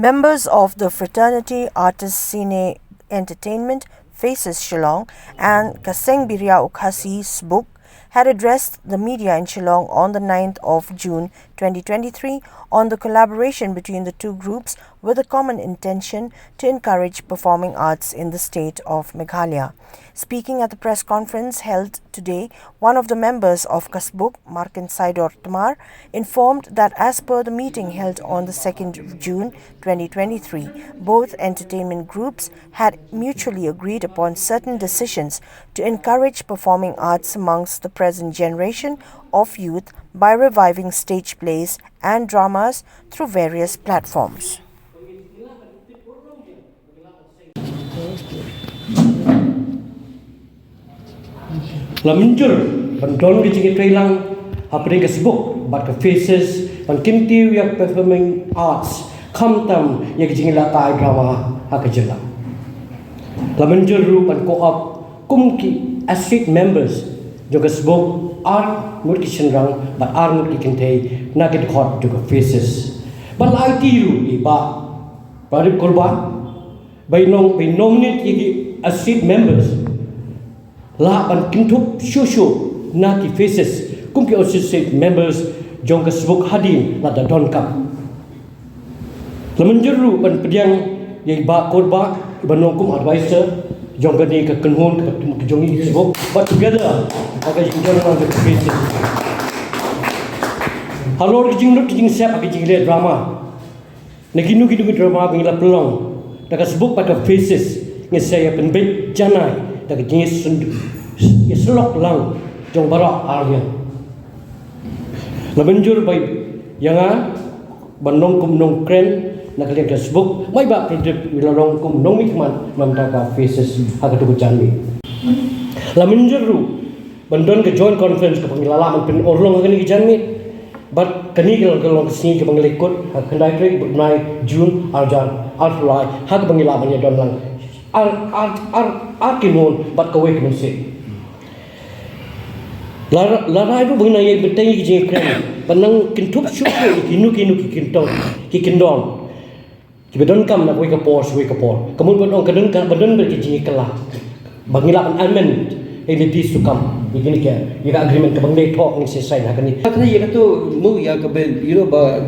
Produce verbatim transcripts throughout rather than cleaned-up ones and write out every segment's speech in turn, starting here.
Members of the fraternity Artist Cine Entertainment, Faces Shillong, and Kaseng Biria Ukhasi Sbuk had addressed the media in Shillong on the ninth of June twenty twenty-three on the collaboration between the two groups with a common intention to encourage performing arts in the state of Meghalaya. Speaking at the press conference held today, one of the members of Kasbuk, Markin Saidor Tmar, informed that as per the meeting held on the second of June twenty twenty-three, both entertainment groups had mutually agreed upon certain decisions to encourage performing arts amongst the present generation of youth by reviving stage plays and dramas through various platforms. La mynjur ban don ka jingïatreilang hapdeng ka Sbuk bad ka Faces ban kyntiew ïa ka performing arts khamtam ïa ka jingïalehkai drama ha ka jylla. La mynjur ruh ban co-opt kum ki associate members jong ka Sbuk ar ngut ki shynrang bad ar ngut ki kynthei na ki dkhot jong ka Faces. Bad la aiti ruh ïa i Bah Pradip Kurbah ba in long, ba in nominate ïa ki associate members. Lah ban kynthup shuh shuh na ki Faces kum ki associate members jong ka Sbuk hadien lada donkam. La mynjur ruh ban pdiang ïa i Bah Kurbah ban long kum advisor jong kane ka kynhun ka jong i Sbuk, but together ha ka jingdonkam jong ka Faces. Halor ka jinglut ka jingsep ha ka jingleh drama, na kino kino ki drama ba ngi la pynlong da ka Sbuk bad ka Faces, ngi sa ïa pynbeit janai da ka jingïasyllok lang jong baroh arngut. La mynjur ba ïa nga ban long kum nongkren na ka liang ka Sbuk, ma i Bah Pradip u la long kum nongmihkhmat na ka bynta ka Faces ha kato ka janmiet. La mynjur ruh ban don ka joint conference kaba ngi la lah ban pynurlong ha kane ka janmiet. Bad kane ka long ka sngi kaba ngi la kut ha ka khyndai tarik u bnai June arhajar arphew lai ha kaba ngi lah ban ïa don lang ar, ar, ar, ar kynhun bad kawei ka mynsiem. La, la rai ruh ba ngi nang ïa bteng ïa ki jingkren ban nang kynthup shuh shuh ïa kino kino ki kyntong, ki kyndon kiba donkam na kawei ka por sha kawei ka por. Ka mut ban ong ka don ka, ba don bad ka jingïakylla ba ngi lah ban amend ïa lade sukam ïa kine ki, ïa ka agreement kaba ngi la thoh, ngi sa sign ha kane. Ka trai ïa kato, mo, ïa kaba, you know, ba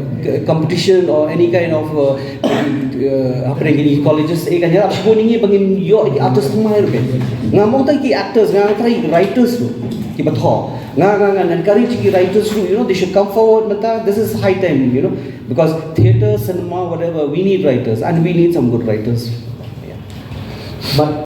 competition or any kind of, uh, uh, hapdeng kine colleges, eh, kan ïarap shibun ïa ngi ba ngin ïoh ïa ki artist thymmai ruh. Ngam ong tang ki actors, nga trai writers ruh kiba thoh. Nga, nga, ngan encourage ki writers ruh, you know, they should come forward, mynta this is high time, you know. Because theatre, cinema, whatever, we need writers and we need some good writers. Yeah. But